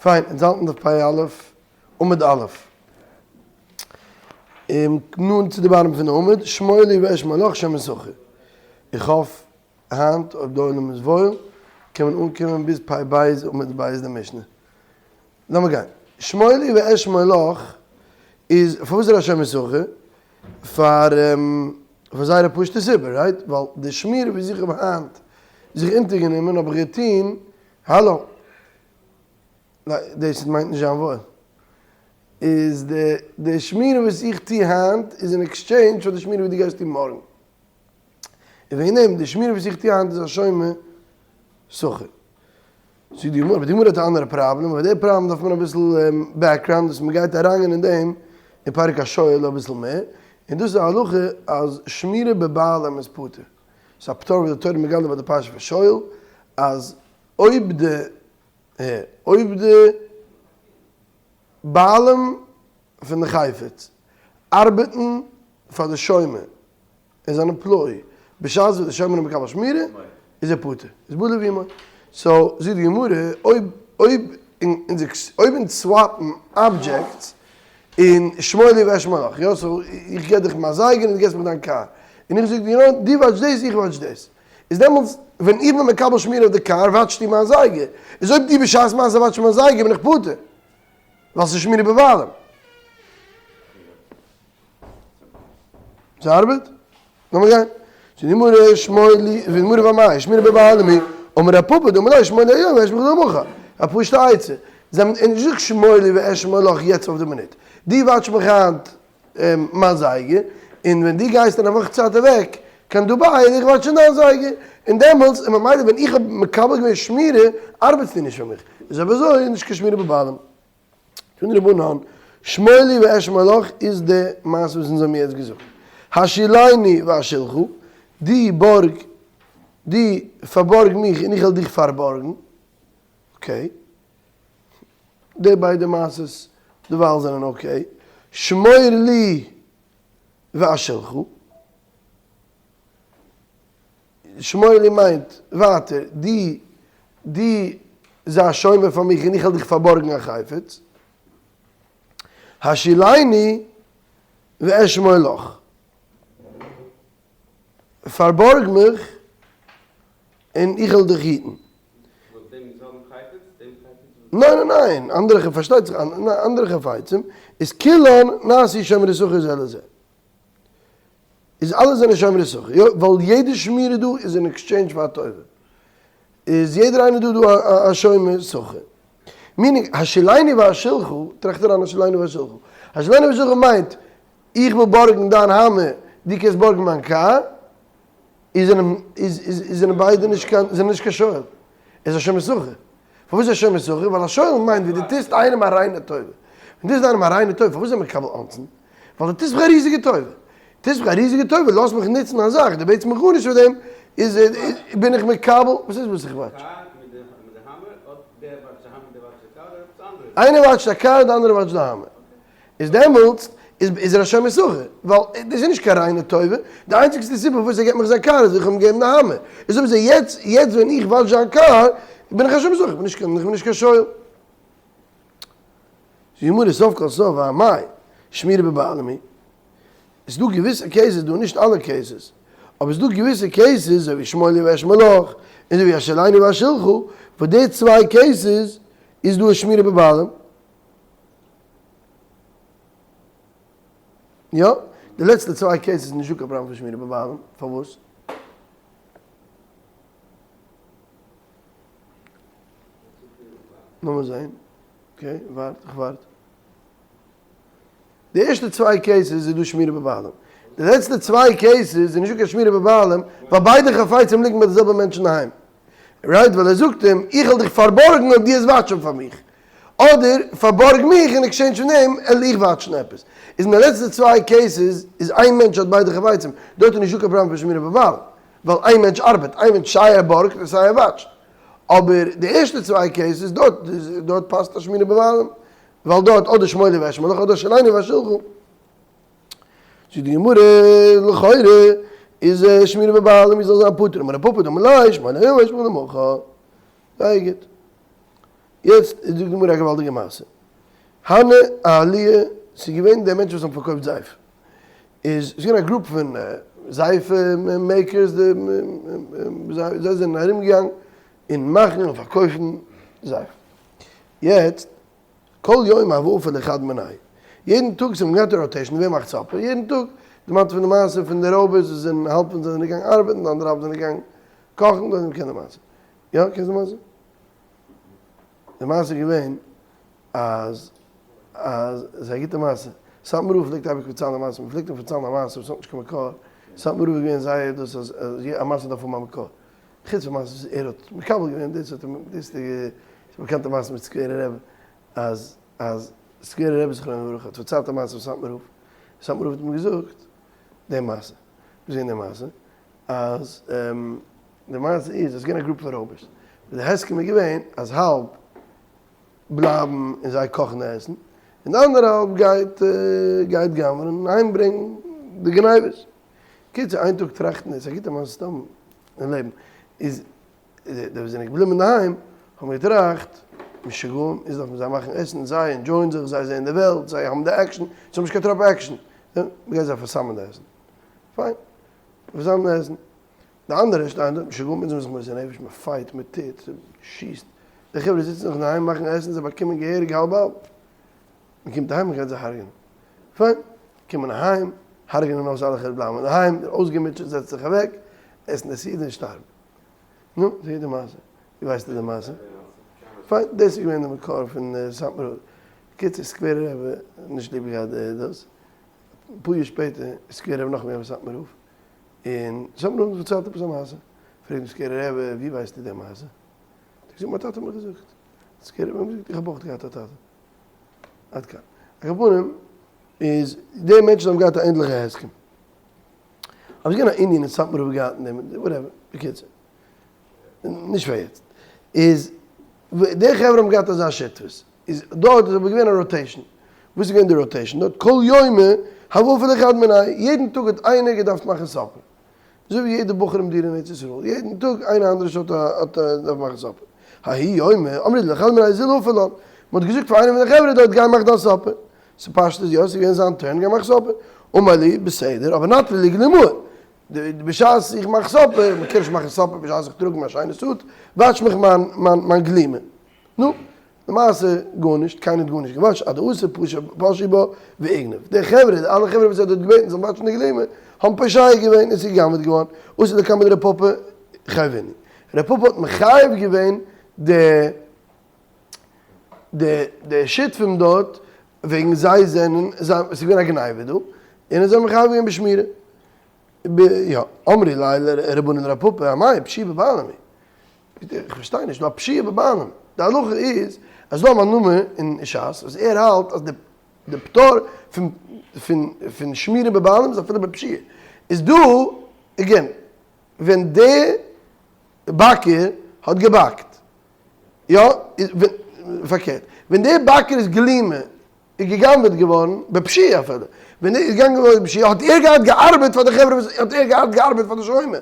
פיין, אונז האלטן דף פ"א עמוד א'. נאנט צו די bottom פון די עמוד, שמור לי ואשמור לך שומר שכר. איך האף היינט אויב די עולם איז וואויל קען מען אנקומען ביז פ"ב עמוד ב' די משנה. לאמיר גיין. שמור לי ואשמור לך איז פארוואס איז ער א שומר שכר? פאר פאר זייער א פשוטע סיבה, right? ווייל די שמירה וואס איך האב היינט זיך אונטערגענומען האב איך געטון, האלא, דאס מיינט נישט זיין וואויל. איז די די שמירה וואס איך טו היינט איז אין exchange פאר די שמירה וואס דו גייסט טון מארגן. און וועגן דעם די שמירה וואס איך טו היינט איז א שומר שכר. זאגט די גמרא, אבער די גמרא האט א אנדערע פראבלעם, אבער די פראבלעם דארף מען אביסל background וואס מען גייט אריינגיין אין דעם אין פרק השואל אביסל מער, און דאס איז א הלכה אז שמירה בבעלים איז פטור. ס'איז א פטור וואס די תורה מגלה ביי די פרשה פון שואל, אז אויב די אויב די בעלים פון די חפץ ארבעטן פאר די שומר איז אן employee, בשעת וואס די שומר איז מקבל שמירה איז ער פטור, איז בלע וימוי. so זאגט די גמרא, אויב אויב אויב אונז swap ן objects און שמור לי ואשמור לך, יא, so איך געב דיך מיין זייגער און דו געבסט מיך דיין קאר, און איך זאג דיר, יא, דו watch דאס איך watch דאס, איז דעמאלטס ווען איך בין מקבל שמירה אויף די קאר watch סטו מיין זייגער, איז אויב דו בשעת מעשה watch סט מיין זייגער בין איך פטור, ווייל ס'איז שמירה בבעלים. ס'ארבעט? לאמיר גיין. זאגט די גמרא שמור לי, זאגט די גמרא ואמאי, שמירה בבעלים היא, אמר רב פפא דאמר ליה שמור לי היום ואשמור לך למחר. א פשוטע עצה. זיי האבן נישט געזאגט שמור לי ואשמור לך יעצט אויף די מינוט. דו watch מיך היינט מיין זייגער, און ווען דו גייסט אין א וואך צייט אוועק קיין דובאי וועל איך watch ן דיין זייגער, און דעמאלטס, און ממילא ווען איך האב מקבל געווען שמירה, ארבעטסטו נישט פאר מיך. איז אויב אזוי איז נישט קיין שמירה בבעלים. תנו רבנן, שמור לי ואשמור לך איז די מעשה וואס אונז האבן יעצט געזאגט. השאילני ואשאילך, דו בארג, דו פארבארג מיך און איך וועל דיך פארבארגן. okay. די ביידע מעשות דערווייל זענען okay. שמור לי ואשאילך. שמור לי מיינט ווייטער, דו, דו זיי א שומר פאר מיך און איך וועל דיך פארבארגן א חפץ. השאילני ואשמור לך. פארבארג מיך און איך וועל דיך היטן. ניין ניין ניין, אנדערע, פארשטייט זיך, אנדערע חפצים איז כולן נעשו שומרי שכר זה לזה. איז אלע זענען שומרי שכר, יא, ווייל יעדע שמירה דא איז אין exchange פאר א טובה, איז יעדער איינער דא דא א שומר שכר. meaning, השאילני ואשאילך, טראכט אריין השאילני ואשאילך. השאילני ואשאילך מיינט, איך וויל בארגן דיין האמער, דו קענסט בארגן מיין קאר, איז זענען ביידע נישט קיין, זענען נישט קיין שואל. איז א שומר שכר. פארוואס איז א שומר שכר? ווייל א שואל מיינט ווי דו טוסט איינעם א ריינע טובה. ווען דו טוסט איינעם א ריינע טובה, פארוואס איז ער מקבל אונסין? ווייל דו טוסט מיך א ריזיגע טובה. טוסט מיך א ריזיגע טובה, לאז מיך נוצן א זאך, דו בעטסט מיך גארנישט פאר דעם, איז בין איך מקבל, וואס איז וואס איך watch? איינער watch ט א קאר, די אנדערע watch ט די האמער. איז דעמאלטס איז ער א שומר שכר, ווייל דאס איז נישט קיין ריינע טובה, די איינציגסטע סיבה פארוואס ער געבט מיך זיין קאר איז איך האב אים געגעבן די האמער, איז אויב אזוי יעצט יעצט ווען איך watch זיין קאר בין איך א שומר שכר, איך בין נישט קיין איך בין נישט קיין שואל. זאגט די גמרא סוף כל סוף ואמאי שמירה בבעלים היא, עס איז דא געוויסע cases דא, נישט אלע cases, אבער עס איז דא געוויסע cases אזוי ווי שמור לי ואשמור לך, און אזוי ווי השאילני ואשאילך, וואס די צוויי cases איז דא א שמירה בבעלים. יא, די לעצטע צוויי cases איז נישטא קיין פראבלעם פון שמירה בבעלים, פארוואס? לאמיר זעהן, okay, ווארט, איך ווארט. די ערשטע צוויי cases איז דא שמירה בבעלים. די לעצטע צוויי cases איז נישטא קיין שמירה בבעלים, ווייל ביידע חפצים ליגן ביי די זעלבע מענטש אינדערהיים. right, ווייל ער זאגט אים, איך וועל דיך פארבארגן אויב דו וועסט watch ן פאר מיך. אדער, פארבארג מיך אין exchange פון דעם וועל איך watch ן עפעס. איז אין די לעצטע צוויי cases איז איין מענטש האט ביידע חפצים, דארט איז נישטא קיין פראבלעם פון שמירה בבעלים. ווייל איין מענטש ארבעט, איין מענטש סיי ער בארגט און סיי ער watch ט. אבער די ערשטע צוויי cases דארט דארט פאסט א שמירה בבעלים. ווייל דארט אדער שמור לי ואשמור לך אדער השאילני ואשאילך. זאגט די גמרא, לכאורה איז שמירה בבעלים זאל זיין פטור, אמר רב פפא דאמר ליה שמור לי היום ואשמור לך למחר. זייער גוט. יעצט זאגט די גמרא א געוואלדיגע מעשה. הנהו אהלויי, ס'איז געווען די מענטשן וואס האבן פארקויפט זייף. איז עס געווען א group פון זייף makers, זיי זענען ארום געגאנגען און מאכן און פארקויפן זייף. יעצט כל יומא הוה אפי ליה חד מינייהו, יעדן טאג זיי האבן געהאט א rotation ווער מאכט supper, יעדן טאג, דערמאנט פון די מעשה פון די רויבערס וואס זענען האלב פון זיי זענען געגאנגען ארבעטן די אנדערע האלב זענען געגאנגען קאכן, דאס מ'קען די מעשה. יא קענסט די מעשה? די מעשה איז געווען אז אז ס'איז א גוטע מעשה, סאטמאר רב פלעגט אייביג פארציילן א מעשה, מ'פלעגט אים פארציילן א מעשה וואס האט נישט קיין מקור, סאטמאר רב איז געווען זייער דאס אז א מעשה דארף האבן א מקור, חוץ פון מעשה וואס ער האט מקבל געווען, דאס האט אים, דאס איז די באקאנטע מעשה מיט סקווערע רבי, אז אז סקווערע רבי זכרונו לברכה האט פארציילט א מעשה פון סאטמאר רב, סאטמאר רב האט אים געזאגט די מעשה, געזען די מעשה, אז די מעשה איז אז ס'איז געווען א group פון רויבערס, וואס די הסכם איז געווען אז האלב בלייבן און זיי קאכן די עסן, און די אנדערע האלב גייט גייט גנב'ענען און אהיים ברענגן די גניבות. קיצור איין טאג טראכטן איז א גוטע מעשה סתם אין לעבן, איז די וואס זענען געבליבן אינדערהיים האבן געטראכט, משוגעים, איז דארף מען זיי מאכן עסן, זיי enjoy ען זיך, זיי זעען די וועלט, זיי האבן די action, זיי האבן נישט קיין טראפ action, מ'גייט זיי פארסאמען די עסן. פיין, פארסאמען די עסן. די אנדערע שטייען דארט משוגעים אונז זענען זיך מוסר נפש, מען fight, מען טוט, מען שיסט, די חברה זיצן נאך אינדערהיים מאכן עסן, זיי באקומען געהעריג האלב האלב, מען קומט אהיים מען גייט זיי הרג'נען, פיין, קומען אהיים, הרג'נען אויס אלע חברה בלייבן אינדערהיים, דער אויסגעמוטשעט זעצט זיך אוועק, עסן די סעודה און שטארבן. נו, זע די מעשה. ווי ווייסטו די מעשה? פיין, דאס איז געווען די מקור פון סאטמאר רב. בקיצור, סקווערער רבי האט נישט ליב געהאט דאס. אפאר יאר שפעטער איז סקווערער רבי נאכאמאל געווען ביי סאטמאר רב, און סאטמאר רב האט פארציילט עפעס א מעשה. פרעגט אים סקווערער רבי, ווי ווייסטו די מעשה? האט ער געזאגט, מיין טאטע האט מיר געזאגט. האט סקווערער רבי אים געזאגט, איך האב אויך געהאט א טאטע. עד כאן. על כל פנים, איז די מענטשן האבן געהאט א ענדליכע הסכם. אבער ס'איז געווען א ענין אין סאטמאר רב געהאט אין דעם, whatever, בקיצור. נישט פאר יעצט. איז די חברה האבן געהאט אזא שותפות. איז דארט איז אבער געווען א rotation. וואס איז געווען די rotation דארט? כל יומא הוה אפי ליה חד מינייהו, יעדן טאג האט איינער געדארפט מאכן supper. אזוי ווי יעדע בחורים דירה אין ארץ ישראל, יעדן טאג איינער אנדערש האט האט דארף מאכן supper. ההוא יומא אמרי לחד מינייהו זיל אפי לן, מען האט געזאגט פאר איינעם פון די חברה דארט גיי מאך דיין supper. ס'פשטות יא, ס'איז געווען זיין turn, גיי מאך supper. אמר להו, בסדר, אבער נטרי לי גלימאי. בשעת איך מאך supper, מען קען נישט מאכן supper בשעת איך טראג מיין שיינע suit, וואטש מיך מיין מיין מיין גלימה. נו, למעשה גארנישט, קיינער האט גארנישט געוואטשט, עד דאתו פשעי בה ואיגנב. די חברה, די אלע חברה וואס ער האט דארט געבעטן זאלן וואטשן די גלימה, האבן פושע געווען און ס'איז גע'גנב'עט געווארן, אתו לקמיה דרב פפא חייבינהו. רב פפא האט מחייב געווען די די די שותפים דארט וועגן זיי זענען, ס'איז געווען א גניבה דא, און זיי האבן מחייב געווען בשמירה. יא, אמרי ליה רבנן לרב פפא, אמאי פשיעה בבעלים היא. איך פארשטיי נישט, נאר פשיעה בבעלים. די הלכה איז אז ס'דא א מאן דאמר אין שס וואס ער האלט אז די פטור פון פון פון שמירה בבעלים איז אפילו בפשיעה. איז דא, again, ווען די באקער האט געבאקט, יא, פארקערט, ווען די באקער איז גלימה איז גע'גנב'עט געווארן בפשיעה אפילו, ווען ער איז גע'גנב'עט געווארן בפשיעה האט ער געהאט געארבעט פאר די חברה וואס האט ער געהאט געארבעט פאר די שומר,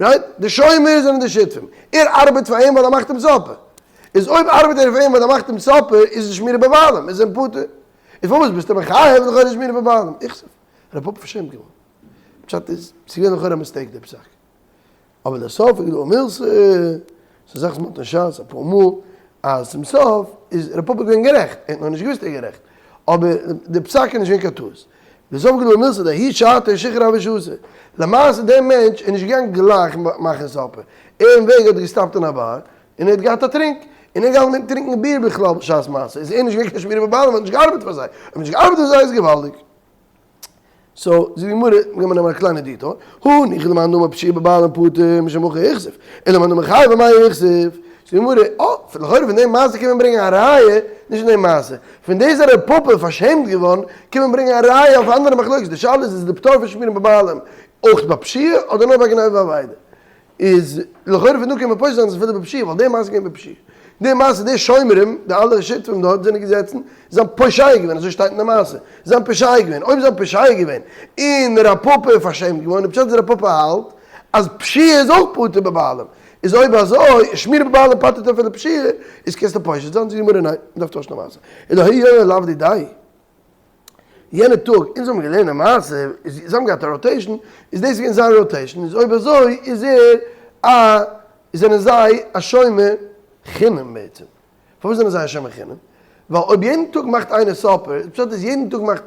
right? די שומר זענען די שותפים, ער ארבעט פאר אים ווייל ער מאכט אים supper, איז אויב ארבעט ער פאר אים ווייל ער מאכט אים supper איז עס שמירה בבעלים, איז אים פטור, איז פארוואס ביסטו מחייב לכאורה שמירה בבעלים? איכסוף, רב פפא פארשעמט געווארן, פשט איז ס'איז געווען לכאורה א mistake די פסק. אבער דער סוף איז געווען מילתא, ס'איז זאך וואס מ'האט אין שס אפאר מאל, אז צום סוף איז ר' פפא געווען גערעכט, ער האט נאר נישט געוואוסט ער איז גערעכט, אבער די פסק איז נישט געווען קיין טעות. דער סוף איז געווען מילתא דההיא שעתא שיכרא הוה שתי, למעשה דער מענטש איז נישט געגאנגען גלייך מאכן supper, ער אין וועג האט געסטאפט אין א באר, און ער האט געהאט א טרינק, און ער איז געגאנגען טרינקען ביר בכלל בשעת מעשה, איז ער נישט געווען קיין שמירה בבעלים, האט נישט געארבעט פאר זיי, אויב נישט געארבעט פאר זיי איז געוואלדיג. so, זאגט די גמרא, גיימיר נעמען א קליינע detour, הניחא למאן דאמר פשיעה בבעלים פטור משום הכי איכסיף, אלא למאן דאמר חייב אמאי איכסיף, זאגט די גמרא, אה, לכאורה פון דעם מעשה קען מען ברענגען א ראיה, נישט פון דעם מעשה, פון דאס איז ר' פפא פארשעמט געווארן, קען מען ברענגען א ראיה אויף אנדערע מחלוקת, די שאלה איז, איז די פטור פון שמירה בבעלים אויך ביי פשיעה אדער נאר ביי גניבה ואבידה? איז לכאורה פון דא קען מען פושט זיין אז אפילו בפשיעה, ווייל די מעשה איז געווען בפשיעה. די מעשה, די שומרים, די אלע שותפים דארט זענען געזעצן, זיי האבן פושע געווען, אזוי שטייט אין די מעשה, זיי האבן פושע געווען, אויב זיי האבן פושע געווען, און ר' פפא איז פארשעמט געווארן, די פשט איז ר' פפא האלט אז פשיעה איז אויך פטור בבעלים. איז אויב אזוי, שמירה בבעלים פטר'ט אפילו פשיעה, איז קענסטו פושט זיין, זאגט די גמרא ניין, מ'דארף טוישן די מעשה. אלא ההוא יומא לאו דידיה. יענע טאג, אונז האבן געלערנט א מעשה, איז זיי האבן געהאט א rotation, איז דאס געווען זיין rotation, איז אויב אזוי איז ער א, זענען זיי א שומר חינם בעצם. פארוואס זענען זיי א שומר חינם? ווייל אויב יעדן טאג מאכט איינער supper, איז פשט אז יעדן טאג מאכט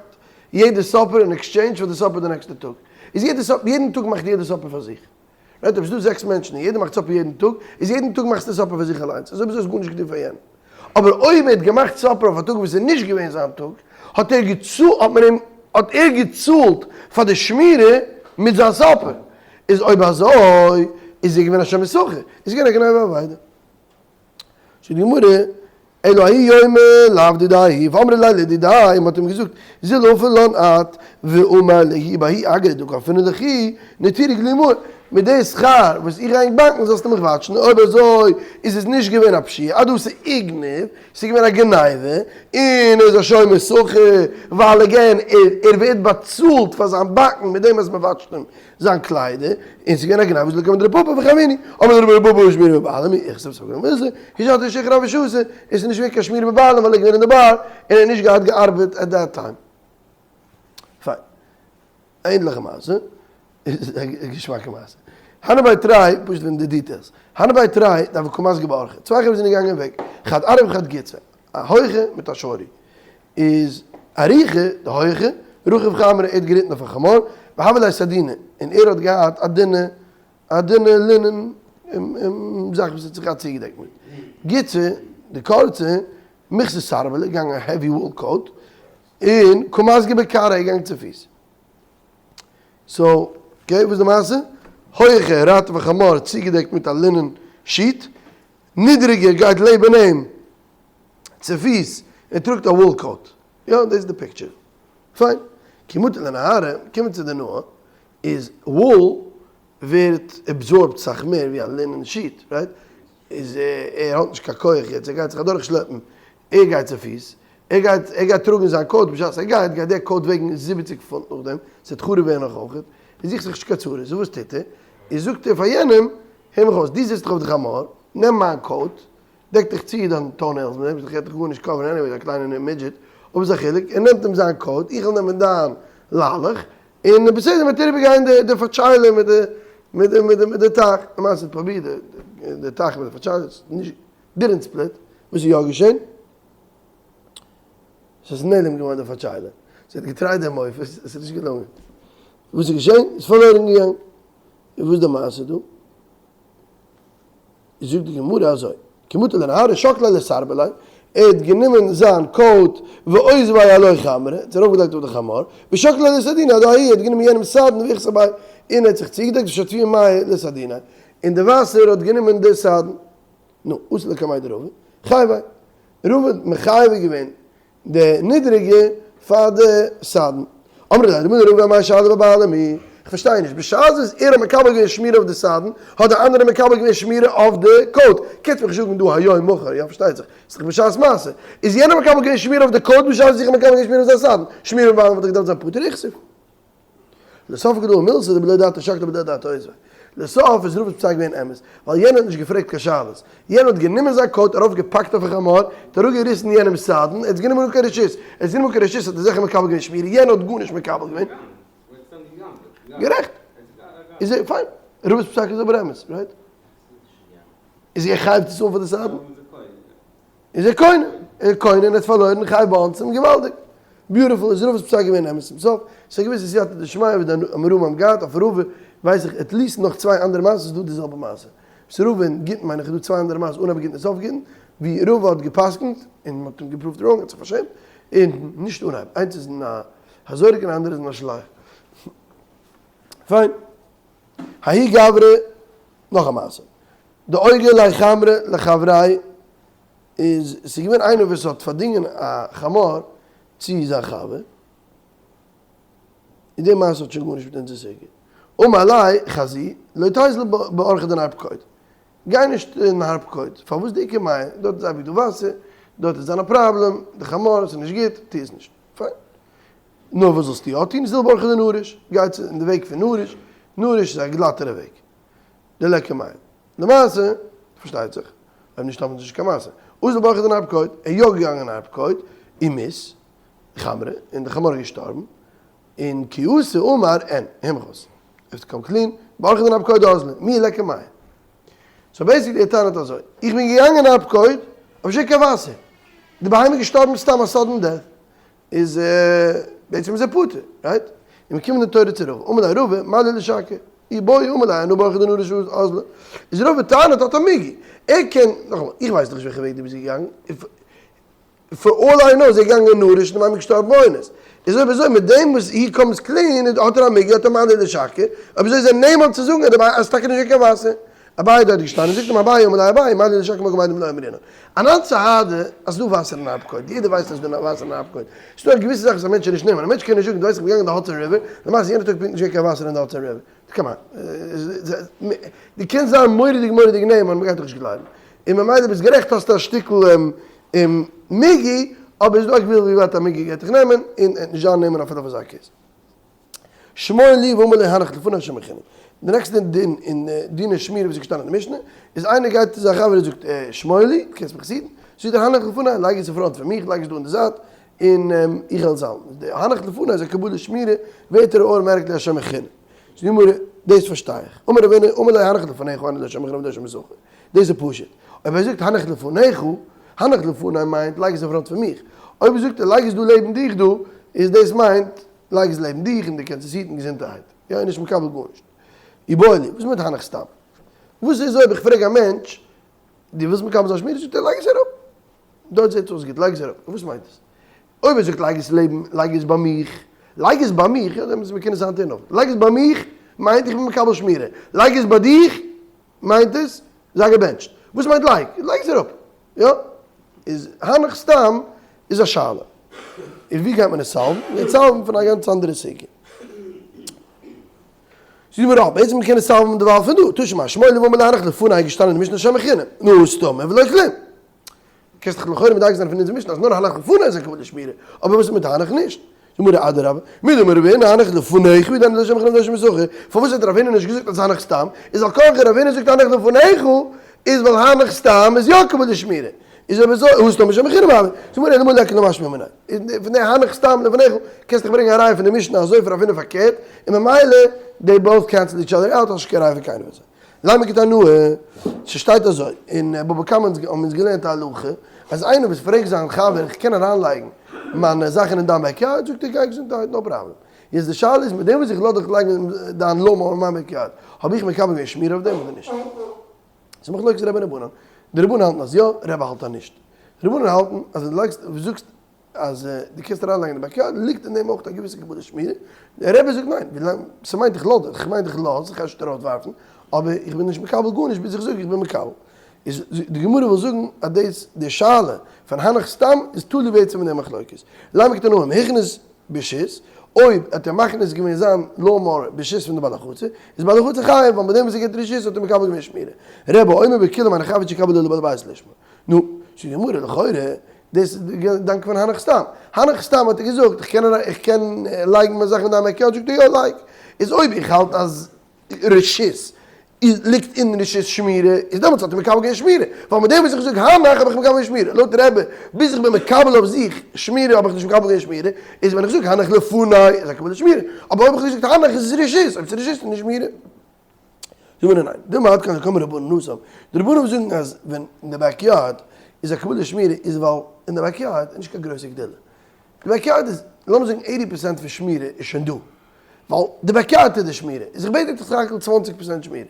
יעדער supper אין exchange פאר די supper די נעקסטע טאג. איז יעדער supper, יעדן טאג מאכט יעדער supper פאר זיך. right? אויב ס'איז דא זעקס מענטשן און יעדער מאכט supper יעדן טאג, איז יעדן טאג מאכסטו supper פאר זיך אליינס, אזוי ביז דו האסט גארנישט געטון פאר יענעם. אבער אויב ער האט געמאכט supper אויף א טאג וואס איז נישט געווען זיין טאג, האט ער געצאלט, האט מען אים, האט ער געצאלט פאר די שמירה מיט זיין supper. איז אויב אזוי, איז ער געווען א שומר שכר, איז געווען א גניבה ואבידה. זאגט די גמרא, אלא ההוא יומא לאו דידיה, ואמרי ליה לדידיה, מען האט אים געזאגט, זיל אפי לן את, ואמר להו בההוא אגרא דקא אפינא לכו, נטירו גלימאי, מיט די שכר וואס איך גיי ענק באקן זאלסטו מיך וואטשן, אויב אזוי איז עס נישט געווען א פשיעה, אדהתא איגניב, ס'איז געווען א גניבה, און ער איז א שומר שכר, ווייל again ער ווערט באצאלט פאר זיין באקן מיט דעם אז מען וואטשט אים זיין קליידער, און ס'איז געווען א גניבה זאל קומען די ר' פפא וחביני, אמר ליה ר' פפא שמירה בבעלים היא, איכתב ספק למילתא, השתא שיכרא הוה שתי, עס איז נישט געווען קיין שמירה בבעלים ווייל ער איז געווען אין די באר, און ער האט נישט געהאט געארבעט at that time. פיין. ענדליכע מעשה, איז א געשמאקע מעשה. הנהו בי תרי, פשוט וועגן די details. הנהו בי תרי דהוו קא מסגי באורחא. צוויי חברה זענען געגאנגען אין וועג. חד אריך וחד גוצא. א הויכע מיט א shorty. איז אריכא, די הויכע, רכיב חמרא, ער האט געריטן אויף א חמור, והוה ליה סדינא, און ער האט געהאט א דינע, א דינע לינען זאך וואס האט זיך געהאט צוגעדעקט מיט. גוצא, די קורצע, מיכסי סרבלא, געגאנגען א heavy wool coat, און קא מסגי בכרעיה, געגאנגען צופיס. so, okay, וואס איז די מעשה? הויכע, רייט אויף א חמור, צוגעדעקט מיט א linen sheet, נידריגער גייט לעבן אים, צופיס, ער טראגט א wool coat. יא, דאס איז די picture. פיין. כי מטו לנהרא, קומען צו די נהר, איז wool ווערט absorbed סאך מער ווי א linen sheet, right? איז ער האט נישט קיין כח יעצט, ער גייט זיך אדורך שלעפן, ער גייט צופיס, ער גייט ער גייט טראגן זיין coat, בשעת ער גייט גייט דער coat וועגן זיבעציג פונט נאכדעם, ס'וועט חרוב ווערן נאך אויכעט, ער זוכט זיך נישט קיין צרות, סאו וואס טוט ער? איז זאגט ער פאר יענעם, הער מיך אויס, דו זיצט דאך אויף די חמור, נעם מיין coat, דעק דיך צו דיין toenails מיט דעם, איך גיי דיך גארנישט cover ן anyway, א קליינע midget, אבער איז א חילוק, ער נעמט אים זיין coat, איך וועל נעמען דיין ליילעך, און בסדר מ'וועט אריבער גיין די פאטשיילע מיט די מיט די מיט די מיט די טייך, למעשה האט פרובירט די די טייך מיט די פאטשיילע, ס'איז נישט didn't split, וואס איז יא געשען? ס'איז נעלם געווארן די פאטשיילע, זי האט געטרייט די מופת, עס איז נישט געלונגען, וואס איז געשען? איז פארלוירן געגאנגען, און וואס איז די מעשה דא? זאגט די גמרא אזוי, כי מטו לנהרא שקליה לסרבליה, ער האט גענומען זיין coat ואותביה עילוי חמרא, האט עס ארויפגעלייגט אויף די חמור, ושקליה לסדינא אדההוא, ער האט גענומען יענעמ'ס סדין ואיכסי ביה, און ער האט זיך צוגעדעקט ושטפוה מיא לסדיניה, און די וואסער האט גענומען די סדין. נו, אתו לקמיה דרבא, חייביה. רבא האט מחייב געווען די נידריגע פאר די סדין. אמרי ליה רבנן לרבא אמאי שאלה בבעלים היא, איך פארשטיי נישט, בשעת וואס ער האט מקבל געווען שמירה אויף די סדין, האט די אנדערע מקבל געווען שמירה אויף די coat, קענסט מיך נישט זאגן דא היום מחר, יא פארשטייט זיך, ס'איז דאך בשעת מעשה, איז יענער מקבל געווען שמירה אויף די coat בשעת וואס איך האב מקבל געווען שמירה אויף זיין סדין, שמירה בבעלים וואלט דאך געדארפט זיין פטור איכסיף. לסוף גדול מילתא דבלא דעתיה שקליה בלא דעתיה אותביה. לסוף איז רבא'ס פסק געווען אמת, ווייל יענער האט נישט געפרעגט קיין שאלות. יענער האט גענומען זיין coat ארויף געפאקט אויפן חמור, האט אראפ געריסן יענעמ'ס סדין, ער האט עס גענומען אן קיין רשות, ער האט עס גענומען אן קיין רשות האט ער זיכער מקבל געווען שמירה, יענער האט גארנישט מקבל געווען. גערעכט. איז ער פיין. רבא'ס פסק איז אבער אמת, right? איז ער חייב צו צאלן פאר די סדין? איז ער קונה, ער איז קונה און ער האט פארלוירן חייב באונסים, געוואלדיג! beautiful, איז רבא'ס פסק געווען אמת צום סוף, ס'איז א געוויסע סייעתא דשמיא וואס די אמוראים האבן געהאט, אויף רבא ווייס איך at least נאך צוויי אנדערע מעשות איז דא די זעלבע מעשה, וואס רבא אין גיטין מיין איך איז דא צוויי אנדערע מעשות אנהייב גיטין און סוף גיטין, ווי רבא האט גע'פסק'נט און מ'האט אים גע prove ט wrong, ער האט זיך פארשעמט, און נישט אנהייב, איינס איז אין א הזורק און אנדערע איז אין א שלח. פיין. ההוא גברא, נאך א מעשה. דאוגר ליה חמרא לחבריה איז ס'איז געווען איינער וואס האט פארדינגען א חמור צו זיין חבר, און די מעשה האט שוין גארנישט מיט אונזער סוגיא. אמר ליה חזי לא תיזיל באורחא דנהר פקוד, גיי נישט אין נהר פקוד, פארוואס דאיכא מיא, דארט איז אייביג דא וואסער, דארט איז זיין א פראבלעם, די חמור, ס'איז נישט גוט, טו עס נישט. פיין. נאר וואס זאלסטו יא טון, זיל באורחא דנריש, גיי צו אין די וועג פון נריש, נריש איז א גלאטערע וועג, דליכא מיא. למעשה, פארשטייט זיך, אויב נישט האבן זיי נישט קיין מעשה. אזל באורחא דנהר פקוד, ער איז יא געגאנגען אין נהר פקוד, ומית חמרא, און די חמור איז געשטארבן, און כי אתא אמר אין, הומחס, איף קאם קלין, באורחא דנהר פקוד אזלא, מיהו ליכא מיא. so basically ער טענה'ט אזוי, איך בין געגאנגען אין נהר פקוד, אבער נישט קיין וואסער, די בהמה איז געשטארבן סתם א sudden death, איז בעצם איז ער פטור, right? און מיר קומען די תורה צו רבא, אמר ליה רבא, מה לי לשקר? איבעיא אמר ליה אנא באורחא דנהרא אזלא, איז רבא טענה'ט האט א מיגו, ער קען, נאכאמאל, איך ווייס דאך נישט וועלכע וועג דו ביסט געגאנגען, for all I know איז ער געגאנגען אין נהרא און די מאמע איז געשטארבן באונס, איז אויב אזוי מיט דעם וואס he comes clean האט ער א מיגו האט ער מה לי לשקר, אויב אזוי איז ער נאמן צו זאגן אז ס'איז טאקע נישט געווען קיין וואסער. אביי דארט געשטאנען זאגט אים אביי אמר ליה אביי מה לי לשקר במקום עדים לא אמרינן אנן סהדי אז ס'דא וואסער אין נהר פקוד יעדער ווייסט אז ס'דא וואסער אין נהר פקוד ס'דא א געוויסע זאך וואס א מענטש איז נישט נאמן א מענטש קען נישט זאגן דו ווייסט איך בין געגאנגען אין די Hudson River למעשה יענע טאג פונקט נישט געווען קיין וואסער אין די Hudson River come on דו קענסט זיין מורא'דיג מורא'דיג נאמן מ'גייט דיך נישט גלייבן און ממילא ביסט גערעכט האסט א שטיקל מיגו אבער איז דא א גבול ווי ווייט א מיגו גייט דיך נעמען און נישט זיין נאמן אפילו אויף אזא case. שמור לי ואמר לי הנח לפני השם חינם. די נעקסטע דין אין דיני שמירה וואס איז געשטאנען אין די משנה, איז איינער גייט צו זיין חבר און זאגט שמור לי, דו קענסט מיך היטן? זאגט ער הנח לפני, לייג עס אין front פון מיך, לייג עס דא אין די זייט, און איך וועל עס האלטן. די הנח לפני איז א קבלת שמירה, ווערט ער אור מערק להשם חינם. זאגט די גמרא, דאס פארשטיי איך. אמר רב הונא, אמר ליה הנח לפניך היינו להשם חינם ולהשם שכר. דאס איז פשוט. אויב ער זאגט הנח לפניך, הנח לפני מיינט לייג עס אין front פון מיך. אויב זאגט ער לייג עס דא לעבן דיך דא, איז דאס מיינט לייג עס לעבן דיך און דו קענסט עס היטן געזונטערהייט. יא, איז נישט מקבל גארנישט. איבעיא להו, וואס מיינט הנח סתם? וואס איז אויב איך פרעג א מענטש, דו ווילסט מקבל זיין שמירה? זאגט ער לייג עס אראפ. דארט זעט אויס גוט, לייג עס אראפ. וואס מיינט עס? אויב ער זאגט לייג עס לעבן, לייג עס ביי מיך, לייג עס ביי מיך, יא, דעמאלטס מ'קען עס היינט טון אויך. לייג עס ביי מיך מיינט איך בין מקבל שמירה. לייג עס ביי דיך מיינט עס זיי געבענטשט. וואס מיינט לייג? לייג עס אראפ. יא? איז הנח סתם איז א שאלה. און ווי גייט מען עס solve ן? מ'גייט solve ן פון א גאנץ אנדערע סוגיא. זאגט מיר רב, בעצם מ'קען עס solve ן דערווייל פון דא, תא שמע, שמור לי ואמר לי הנח לפני איז געשטאנען אין די משנה לשם חינם, נו סתמא ולא כלום. קענסט דאך לכאורה מדייק זיין פון אונזער משנה אז נאר הנח לפני איז א קבלת שמירה, אבער וואס איז מיט הנח נישט? זאגט מיר אדרבה, מדאמר רב הונא הנח לפניך הוא דאינו לשם חינם ולשם שכר, פארוואס האט רב הונא נישט געזאגט אז הנח סתם איז על כרחך רב הונא זאגט הנח לפניך איז ווייל הנח סתם איז יא קבלת שמירה, איז אויב אזוי הא סתמא לשם חינם הוי, זאגט מיר אלא מאי ליכא למשמע מיניה, פון די הנח סתם לפניך קענסט דאך ברענגען א ראיה פון די משנה אזוי פון רב הונא פארקערט, און ממילא they both cancel each other out האסט נישט קיין ראיה פון קיינער פון זיי. לימא כתנאי, ס'שטייט אזוי, אין בבא קמא האבן אונז געלערנט א הלכה, אז איינער וואס פרעגט זיין חבר איך קען אריינלייגן מיינע זאכן אין דיין backyard, זאגט ער גיי געזונטערהייט no problem. יעצט די שאלה איז מיט דעם וואס איך לאז דיך לייגן דיין lawn mower אין מיין backyard, האב איך מקבל געווען שמירה אויף דעם אדער נישט? ס'איז מחלוקת רבי און רבנן, די רבנן האלטן אז יא, רבי האלט אז נישט. די רבנן האלטן אז ווען דו לייגסט, זאגסט אז דו קענסט אריינלייגן אין די backyard ליגט אין דעם אויך א געוויסע קבלת שמירה, דער רבי זאגט ניין, ווילאנג ס'מיינט איך לאז דיך, כ'מיין איך לאז, איך גיי נישט ארויסווארפן, אבער איך בין נישט מקבל גארנישט ביז איך זאג איך בין מקבל. איז די גמרא וויל זאגן אז דאס די שאלה פון הנח סתם איז תלוי בעצם אין די מחלוקת. לימא כתנאי הכניס ברשות, אויב האט ער מכניס געווען זיין lawn mower ברשות פון די בעל החצר, איז בעל החצר חייב, ווייל מיט דעם וואס ער גיבט רשות האט ער מקבל געווען שמירה. רבי אומר בכולם הנח עד שיקבל עליו בעל הבית לשמה. נו, זאגט די גמרא, לכאורה, דאס איז די געדאנק פון הנח סתם. הנח סתם האט ער געזאגט, איך קען איך קען לייגן מיין זאכן אין דיין backyard, זאגט ער יא לייג. איז אויב איך האלט אז רשות איז ליגט אין רשות שמירה, איז דעמאלטס האט ער מקבל געווען שמירה. ווייל מיט דעם וואס איך זאג הנח האב איך מקבל געווען שמירה. לויט רבי, ביז איך בין מקבל אויף זיך שמירה האב איך נישט מקבל געווען שמירה, איז ווען איך זאג הנח לפני איז א קבלת שמירה. אבער אויב איך האב געזאגט הנח איז עס רשות, אויב ס'איז רשות איז נישט שמירה. זאג מיר ניין, דילמא עד כאן קאמרי רבנן התם, די רבנן זאגן אז ווען אין די backyard איז א קבלת שמירה איז ווייל אין די backyard איז נישט קיין גרויסע גדולה, די backyard איז לאמיר זאגן eighty percent פון שמירה איז שוין דא, ווייל די backyard איז די שמירה, איז איך בעט דיך סך הכל 20% שמירה,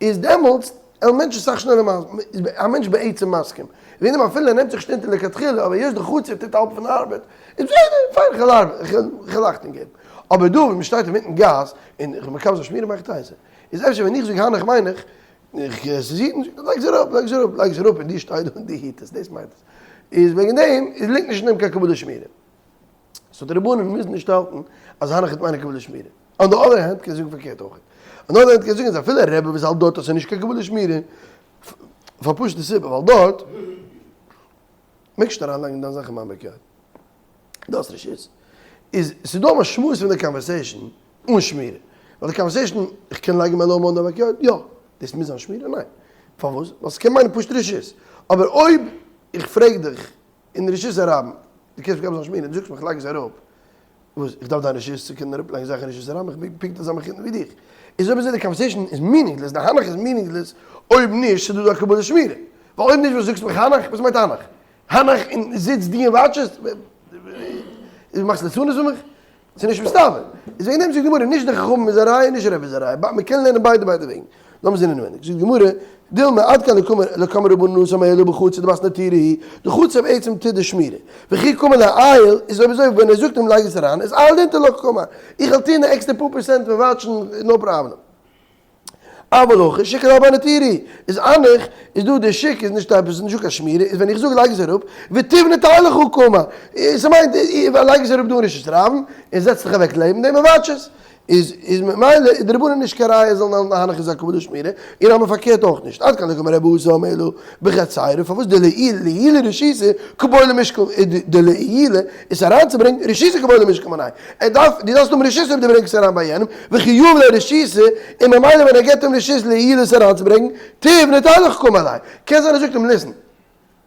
איז דעמאלטס וועלן מענטשן סאך שנעלער איז א מענטש בעצם מסכים, וועגן דעם אפילו ער נעמט זיך נישט אונטער לכתחילה אבער היות די חצר טוט האלב פון די ארבעט, איז בסדר, פיין איך וועל ארבעטן, איך וועל אכטונג געבן. אבער דא ווי מ'שטייט אינמיטן גאס און איך בין מקבל זיין שמירה מאכט הייזער, איז אפשר ווען איך זאג הנח מיין איך, איך עס איז היטן, לייג עס אראפ, לייג עס אראפ, לייג עס אראפ און דו שטיי דא און דו היט עס, דאס מיינט עס. איז וועגן דעם איז ליגט נישט אין דעם קיין קבלת שמירה. so די רבנן מוזן נישט האלטן אז הנח האט מיינע קבלת שמירה. on the other hand קען זאגן פארקערט אויך. on the other hand קען זאגן אז אפילו א רבי וואס האלט דארט אז ס'איז נישט קיין קבלת שמירה, פאר פשוט'ע סיבה, ווייל דארט מעגסטו אריינלייגן דיין זאך אין מיין backyard. דו האסט רשות. איז ס'איז דא א משמעות פון די conversation אן שמירה. ווייל די conversation, איך קען לייגן מיין lawn mower אין די backyard? יא. דאס מוז זיין שמירה? ניין. פארוואס? ווייל ס'קען מיינען פשוט רשות. אבער אויב איך פרעג דיך אין רשות הרבים, דו קענסט מקבל זיין שמירה, דו זאגסט מיר כ'לייג עס אראפ, וואס? איך דארף דיין רשות צו קענען אראפלייגן זאכן אין רשות הרבים? איך בין פונקט אזא מחותן ווי דיך. איז אויב אזוי די conversation איז meaningless, די הנח איז meaningless אויב נישט ס'איז דא דא א קבלת שמירה. ווייל אויב נישט וואס זאגסטו מיך הנח? וואס מיינט הנח? הנח און זיץ דו און watch עס? דו מאכסט ליצנות פון מיך? ס'איז נישט מסתבר. איז וועגן דעם זאגט די גמרא נישט די חכמים איז א ראיה נישט רבי איז א ראיה. מען קען לערנען ביידע ביידע וועגן. לאמיר זען אינעווייניג. זאגט די גמרא, דילמא עד כאן לא קאמר רבנן התם אלא בחצר דבת נטירה היא, די חצר בעצם טוט די שמירה. וכי קאמר לאיל, איז אויב אזוי ווען ער זאגט אים לייג עס אריין, איז איל דינתא לא קאמר. איך וועל טון די עקסטער פאר פערסענט פון watch ן no problem. אבל הכא שוק רבי נטירי איז הנח איז דא די שוק איז נישט עפעס נישט דא קיין שמירה איז ווען איך זאג לייג עס אראפ ותבנה תהלך קאמר ס'מיינט לייג עס אראפ דא אין רשות הרבים און זעץ דיך אוועק לעבן דעם און watch עס איז איז ממילא איז די רבנן נישט קיין ראיה זאלן האלטן הנח איז א קבלת שמירה און האבן פארקערט אויך נישט עד כאן לא קאמר רבי התם אלא בחצירה פארוואס דלעיולי רשותא קבעי למשקל דלעיולי איז אריינצוברענגן רשותא קבעי למשקל מיניה ער דארף, דו דארפסט האבן רשות אויב דו ברענגסט אריין ביי יענעם, וכי יהיב ליה רשותא, און ממילא ווען ער געבט אים רשות לעיולי עס אריינצוברענגן, תיבני תהלך קאמר ליה, קען זיין ער זאגט אים listen,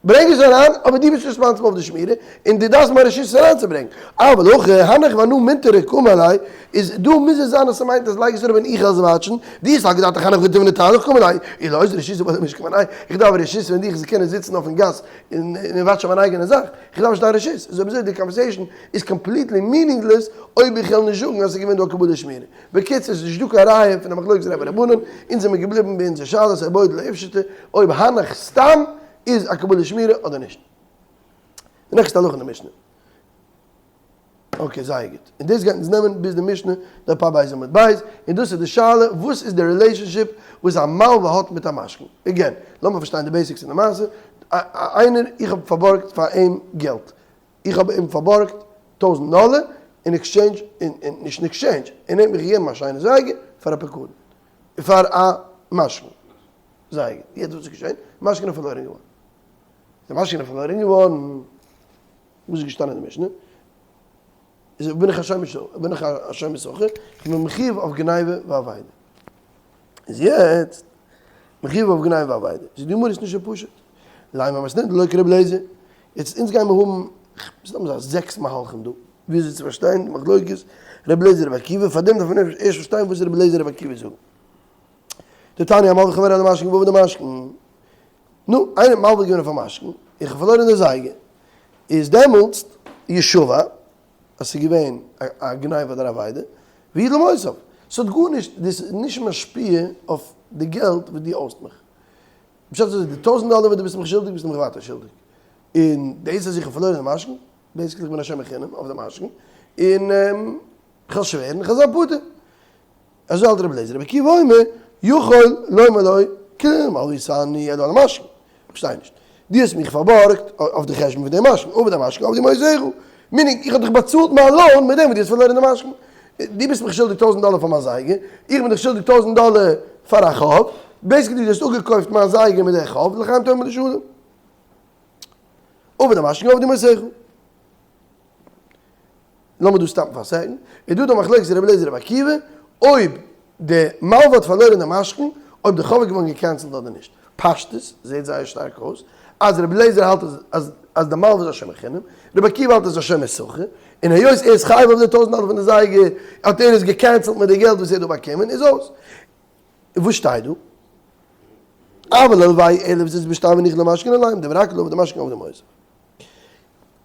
ברענג עס אריין, אבער דו ביסט responsible אויף די שמירה, און דו דארפסט מיין רשות עס אריינצוברענגן. אבל הכא, הנח ואנא מנטרי קאמר ליה, איז דא מוז עס זיין אז ס'מיינט אז לייג עס אראפ און איך וועל עס watch ן, דו האסט א געדאנק הנח ותבנה תהלך קאמר ליה, אי לא איז רשותא בעי למשקל מיניה, איך דארף רשות פון דיך צו קענען זיצן אויפן גאס און watch ן מיין אייגענע זאך, איך דארף נישט דיין רשות, איז אויב אזוי די conversation איז completely meaningless אויב איך וועל נישט זאגן אז ס'איז געווען דא א קבלת שמירה. בקיצור ס'איז נישט דא קיין ראיה פון די מחלוקת רבי רבנן, אונז זעמיר געבליבן ביי אונזער שאלה איבעיא לאיפשטא אויב הנח סתם איז א קבלת שמירה אדער נישט. די נעקסטע הלכה אין די משנה. okay זייער גוט. און דאס גייט אונז נעמען ביז די משנה דף פ בית עמוד בית, און דאס איז די שאלה וואס איז די relationship וואס א מלווה האט מיט א משכון. again, לאמיר פארשטיין די basics פון די מעשה. איינער, איך האב פארבארגט פאר אים געלט. איך האב אים פארבארגט טויזנט דאלער אין exchange, נישט אין exchange, און ער האט מיך געגעבן א שיינע זייגער פאר א פקדון, פאר א משכון זייגער. יעצט וואס איז געשען? משכון איז פארלוירן געווארן. די משכון איז פארלוירן געווארן. וואס איז געשטאנען אין די משנה? איז בין איך א שומר שכר, בין איך א שומר שכר, איך בין מחיוב אויף גניבה ואבידה. איז יעצט, מחיוב אויף גניבה ואבידה. זאגט די גמרא איז נישט אזוי פשוט. לימא מתניתין דלא כרבי אליעזר. יעצט אונז גיימיר האבן סתם אזא זעקס מהלכים דא, וויאזוי צו פארשטיין די מחלוקת רבי אליעזר רבי עקיבא, פארדעם דארף מען ערשט פארשטיין וואס רבי אליעזר רבי עקיבא זאגן. דתניא המלווה חבירו על המשכון ואבד המשכון. נו, איינער האט מלווה געווען אויף א משכון, איך האב פארלוירען די זייגער, איז דעמאלטס ישבע אז ס'איז געווען א גניבה אדער אבידה, ויטול מעותיו. ס'האט גארנישט, דאס איז נישט משפיע אויף די געלט וואס דו האסט מיך. פשט איז די טויזענט דאלער וואס דו ביסט מיך שולדיג ביסטו מיך ווייטער שולדיג. און דאס אז איך האב פארלוירען די משכון, basically איך בין א שומר חינם אויף די משכון, און כ'וועל שווערן איך וועל זיין פטור. אזוי האלט רבי אליעזר, רבי עקיבא אומר, יכול לומר לו, כלום הלוויתני אלא על המשכון. כ'פארשטיי נישט. דו האסט מיך פארבארגט אויף די חשבון פון די משכון, אבד המשכון אבדו מעותיך. meaning, איך האב דיך באצאלט מיין loan מיט דעם וואס דו האסט פארלוירן די משכון. דו ביסט מיך שולדיג טויזנט דאלער פאר מיין זייגער, איך בין דיך שולדיג טויזנט דאלער פאר א חוב. basically דו האסט אפגעקויפט מיין זייגער מיט די חוב, לחיים תאמר לשלום. אבד המשכון אבדו מעותיך. לאמיר דא stop ן פאר א second, איז דא די מחלוקת רבי אליעזר רבי עקיבא אויב די מלווה האט פארלוירען די משכון אויב די חוב איז געווארן גע cancel ט אדער נישט, פשטות זעהט זייער שטארק אויס אז רבי אליעזר האלט אז אז די מלווה איז א שומר חינם, רבי עקיבא האלט אז איז א שומר שכר, און היות ער איז חייב אויף די טויזנט דאלער פון די זייגער האט ער עס גע cancel ט מיט די געלט וואס ער האט דא באקומען, איז אויס. וואס שטייט דא? אבל הלוהו אלף זוז בשטר והניח לו משכון עליהם, דברי הכל אבד המשכון אבדו מעותיו.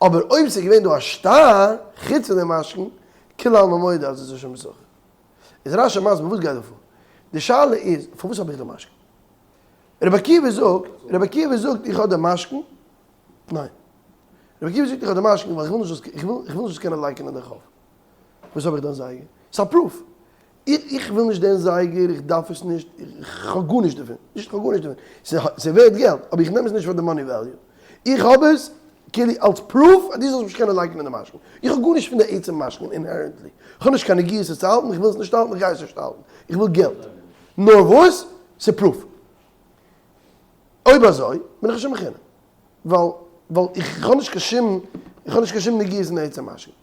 אבער אויב ס'איז געווען דא א שטר חוץ פון דעם משכון, כולי עלמא מודה אז עס איז שומר שכר. איז רש"י מסביר וואס גייט דא פאר. די שאלה איז, פארוואס האב איך די משכון? רבי עקיבא זאגט, רבי עקיבא זאגט איך האב די משכון, ניין. רבי עקיבא זאגט איך האב די משכון ווייל איך וויל נישט איך וויל נישט זאלסט קענען לייקענען די חוב. וואס האב איך דען זייגער? ס'איז א proof. איך וויל נישט דעם זייגער, איך דארף עס נישט, איך האב גארנישט דערפון, נישט איך האב גארנישט דערפון, ס'איז ווערט געלט, אבער איך נעם עס נישט פאר די money value, איך האב עס כאילו אלס proof אז דו זאלסט נישט קענען לייקענען די משכון, איך האב גארנישט פון די עצם משכון inherently, איך האב נישט קיין נגיעות עס צו האלטן, איך וויל עס נישט האלטן, איך גיי עס נישט האלטן, איך וויל געלט, נאר וואס? ס'איז proof. אויב אזוי בין איך נישט מחונן, ווייל ווייל איך האב נישט קיין שום, איך האב נישט קיין שום נגיעות אין די עצם משכון.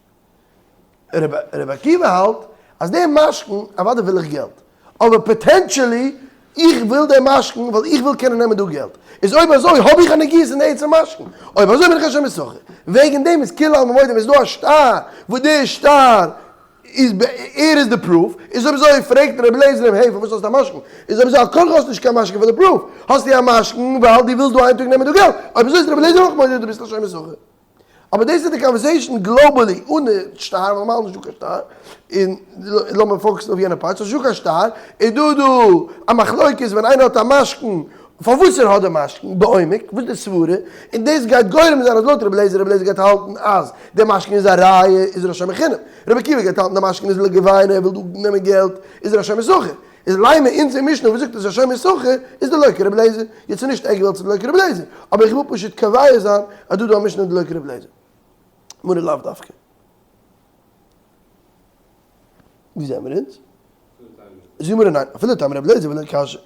רבי עקיבא האלט אז די משכון אוודאי וויל איך געלט, אבער potentially. איך וויל דעם משכון ווייל איך וויל קענען נעמען דא געלט. איז אויב אזוי האב איך א נגיעות אין די עצם משכון. אויב אזוי בין איך א שומר שכר. וועגן דעם איז כולי עלמא מודה ווען ס'איז דא א שטר וואס די שטר איז ער איז די proof, איז אויב אזוי פרעגט רבי אליעזר אים hey פארוואס האסטו א משכון? איז אויב אזוי על כרחך האסטו נישט קיין משכון פאר די proof, האסטו א משכון ווייל דו ווילסט דא איין טאג נעמען דא געלט, אויב אזוי איז רבי אליעזר אויך מודה דו ביסט א שומר שכר. אבער דאס איז די conversation globally אן די שטר, ווייל נארמאל איז נישטא קיין שטר, און לאמיר focus ן אויף יענע part, ס'איז נישטא קיין שטר, איז דא דא א מחלוקת ווען איינער האט א משכון פארוואס ער האט די משכון בעומק, וואס איז די סברה, און דאס גייט גורם זיין אז לויט רבי אליעזר, רבי אליעזר גייט האלטן אז די משכון איז א ראיה איז ער א שומר חינם, רבי עקיבא גייט האלטן די משכון איז לגבינה ער וויל דא נעמען געלט איז ער א שומר שכר, איז לימא אונזער משנה וואס זאגט אז א שומר שכר איז דלא כרבי אליעזר, יעצט איז נישט עק וועלט ס'איז דלא כרבי אליעזר, אבער איך וויל פשוט קובע זיין אז דא איז דא א משנה דלא כרבי אליעזר. מרא לאו דווקא. ווי זעמיר אונז? זאגט גמרא ניין, אפילו טעמא רבי אליעזר ולא קשיא.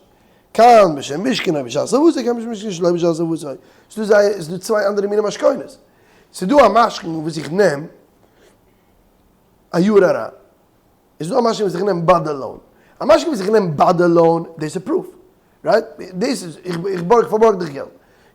כאן בשם משכנו בשעת הלוואתו כאן בשם משכנו שלא בשעת הלוואתו. ס'דא זייער, ס'דא צוויי אנדערע מיני משכונות. ס'דא א משכון וואס איך נעם א יאר אריין. איז דא א משכון וואס איך נעם ביי די loan. א משכון וואס איך נעם ביי די loan, דאס איז proof. Right? דאס איז, איך איך בארג פארבארג דיך געלט.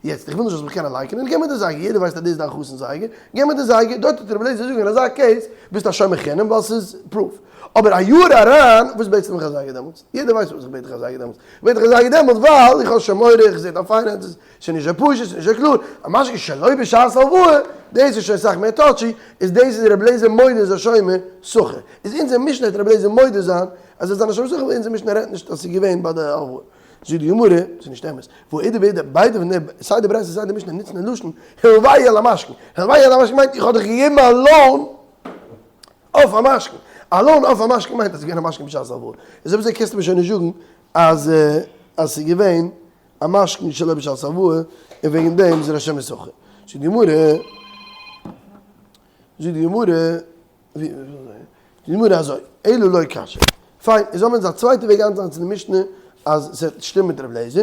יעצט, איך וויל נישט זאלסט מיך קענען לייקענען, געב מיר די זייגער, יעדער ווייסט אז דאס איז דיין חתן זייגער, געב מיר די זייגער, דארט וועט רבי אליעזר זאגן אין אזא case ביסטו א שומר חינם ווייל ס'איז proof. אבער א יאר אריין, וואס בעטסטו מיך א זייגער דעמאלטס? יעדער ווייסט פארוואס איך בעט דיך א זייגער דעמאלטס. איך בעט דיך א זייגער דעמאלטס ווייל איך האב שוין מורא, איך זע דיין finances, ס'איז נישט אזוי פשוט, ס'איז נישט אזוי קלאר. א משכון שלא בשעת הלוואה, דאס איז שוין סאך מער touchy, איז דאס איז רבי אליעזר מודה איז א שומר שכר. איז אונזער משנה וועט רבי אליעזר מודה זיין אז ער איז א שומר שכר ווייל אונזער משנה רעדט נישט אז ס'איז געווען ביי די הלוואה. זאגט די גמרא, ס'איז נישט אמת, והא אידי ואידי, ביידע פון די, סיי די ברייתא סיי די משנה נוצן די לשון הלוהו על המשכון, הלוהו על המשכון מיינט איך האב דיך געגעבן א loan אויף א משכון, א loan אויף א משכון מיינט אז ס'איז געווען א משכון בשעת הלוואה, איז אויב אזוי קענסטו מיר שוין נישט זאגן אז אז ס'איז געווען א משכון שלא בשעת הלוואה און וועגן דעם איז ער א שומר שכר. זאגט די גמרא, זאגט די גמרא, די גמרא אזוי, אלא לא קשיא. פיין, איז האבן אונז א צווייטע וועג איינצוזעצן די משנה אז ס'וועט שטימען מיט ר' אליעזר.